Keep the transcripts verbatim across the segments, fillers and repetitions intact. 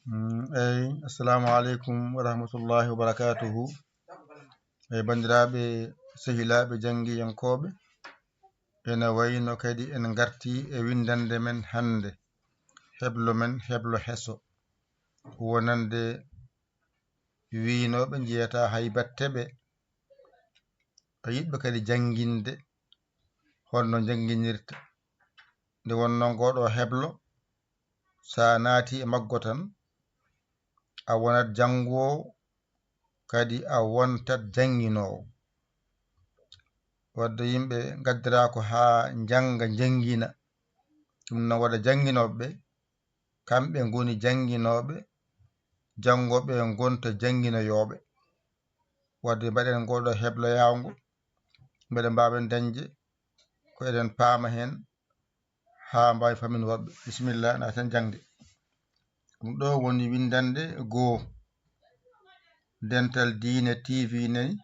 Mm, eyi, assalamu aleykum wa rahmatullahi wa barakatuhu. Eyi, banndiraaɓe, sehilaaɓe, janngiyankooɓe, ene wayno kadi en ngartii e winndannde men hannde, heblo men, heblo heso, wonande wiynooɓe njiyataa hay batte ɓe, e yiɗɓe kadi jannginde, holno njannginirta. Nde wonnoo ngoo ɗoo heblo, so a naati e maggo tan, a wonat janngoowo, kadi a wontat jannginoowo. Wadde yimɓe ngaddiraa ko haa njannga, njanngina. Ɗum noon waɗa jannginooɓe ɓe, kamɓe ngoni jannginooɓe, janngo ɓe ngonta jannginoyooɓe. Wadde mbaɗen ngoo ɗoo heblo yaawgo, mbeɗa mbaawen dañde ko eɗen paama heen, haa mbaawi famin woɓɓe. Bisimilla, naaten jaŋde. Ɗum ɗoo woni winndannde goo. Dental Diine T V nani.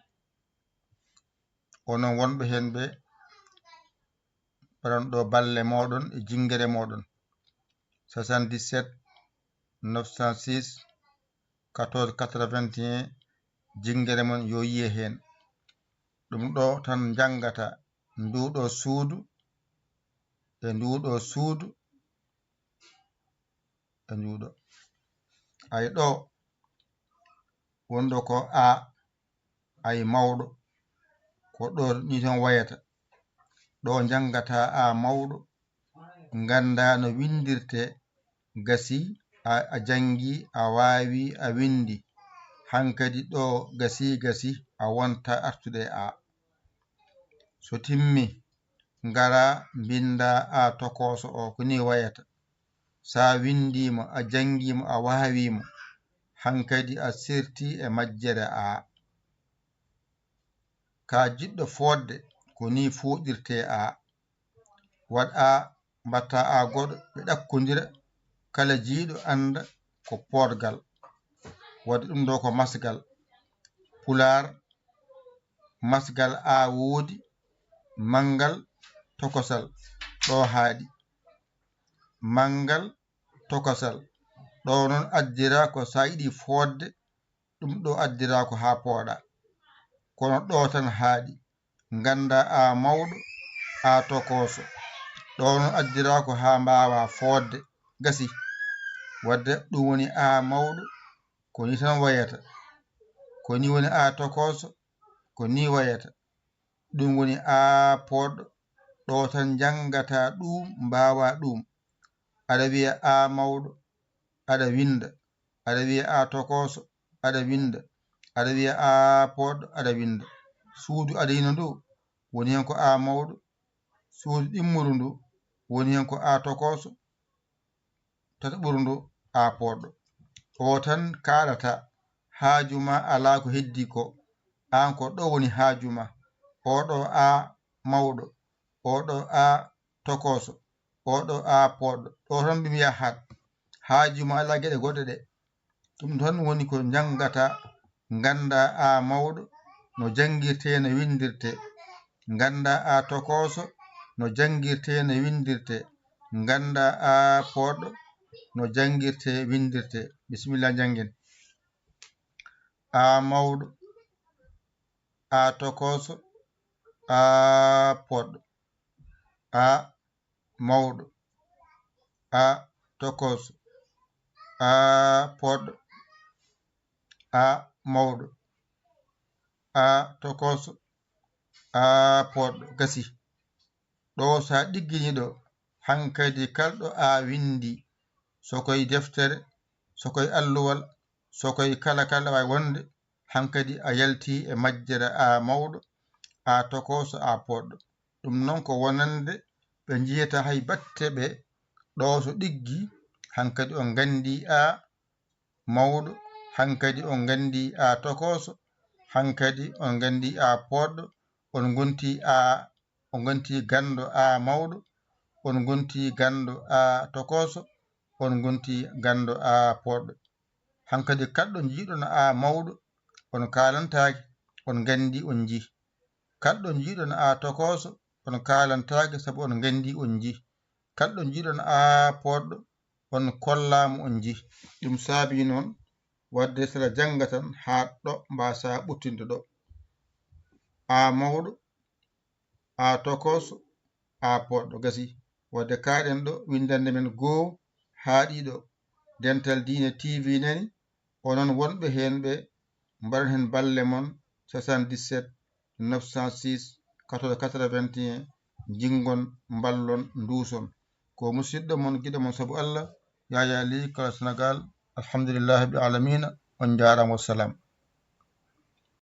Onon wonɓe heen ɓe, mbaɗon ɗoo balle mooɗon e jinngere mooɗon. Soixante-dix-sept neuf cent six quatorze quatre-vingt-un, jinngere mon yo yiye heen. Ɗum ɗoo tan njanngata, nduu ɗoo suudu, e nduu ɗoo suudu, e nduu ɗoo. Ay ɗoo, wonɗo ko A, ay mawɗo, ko ɗoo ni tan wayata. Ɗoo njanngata A mawɗo, nganndaa no winndirtee, gasi, a, a janngi, a waawi, a winndi. Hankadi ɗoo gasi, gasi, a wonta artude A. So timmi, ngara mbinnda A tokooso o, ko ni wayata. Sa winndii mo, a janngii mo, a waawii mo, hankadi a sertii e majjere A. Ka jiɗɗo fooɗde, ko ni fooɗirtee A. Waɗ A, mbaɗta A goɗo, ɓe ɗakkondira, kala jiyɗo annda ko poodgal. Wadde ɗum ɗoo ko masgal. Pulaar, masgal A woodi, manngal, tokosal, ɗoo haaɗi. Manngal, tokosal, ɗoo noon addiraa ko sa yiɗi fooɗde, ɗum ɗoo addiraa ko haa pooɗa. Kono ɗoo tan haaɗi. Ngannda A mawɗo, A tokooso. Ɗoo noon addiraa ko haa mbaawa fooɗde. Gasi. Wadde ɗum woni A mawɗo, ko ni tan wayata. Ko ni woni A tokooso, ko ni wayata. Ɗum woni A pooɗɗo. Ɗoo tan njanngata ɗuum, mbaawa ɗuum. Aɗa wiya A mawɗo, aɗa winnda. Aɗa wiya A tokooso, aɗa winnda. Aɗa wiya A pooɗɗo, aɗa winnda. Suudu adayino ndu, woni heen ko A mawɗo. Suudu ɗimmuru ndu, woni heen ko A tokooso. Tataɓuru ndu, A pooɗɗo. O tan kaaɗata, haaju ma alaa ko heddii ko. Aan ko ɗo woni haaju ma. Oo ɗo A mawɗo, oo ɗo A tokooso, oo ɗo A pooɗɗo. Ɗo tan mbiyaa haat. Haaju ma alaa geɗe goɗɗe ɗe. Ɗum tan woni ko njanngata, ngannda A mawɗo no janngirtee, no winndirtee. Ngannda A tokooso no janngirtee, no winndirtee. Ngannda A pooɗɗo no janngirtee, winndirtee. Bisimilla, njanngen. A mawɗo, A tokooso, A pooɗɗo. A mawɗo, A tokooso, A pooɗɗo. A mawɗo, A tokooso, A pooɗɗo. Gasi. Ɗo so a ɗiggini ɗo, hankadi kala ɗo A winndi, so koye deftere, so koye alluwal, so koye kala kala waawi wonde, hankadi a yalti e majjere A mawɗo, A tokooso, A pooɗɗo. Ɗum noon ko wonande ɓe njiyata hay batte ɓe, ɗo so ɗiggi, hankadi on nganndi A mawɗo, hankadi on nganndi A tokooso, hankadi on nganndi A pooɗɗo, on ngonti A, on ngonti ganndo A mawɗo, on ngonti ganndo A tokooso, on ngonti ganndo A pooɗɗo. Hankadi kala ɗo njiiɗon A mawɗo, on kaalantaake, on nganndi on njii. Kala ɗo njiiɗon A tokooso, on kaalantaake, sabu on nganndi on njii. Kala ɗo njiiɗon A pooɗɗo, on kollaama on nji. Ɗum saabi noon wadde sera jannga tan haaɗɗo mbaasa ɓuttinde ɗo. A mawɗo, a tokooso, a poɗɗo gasi. Wadde kaaɗen ɗo winndannde men goo haaɗiiɗo Dental Diine T V nani, onon wonɓe heen ɓe mbaɗon heen balle mon soixante-dix-sept neuf cent six quatorze quatre-vingt-un, jinngon, mballon, nduuson. Ko musiɗɗo mon, giɗo mon sabu Allah, Yaya Ly, Kala Senegal. Alhamdulillahi rabbil alamina. On njaaraama, wassalam.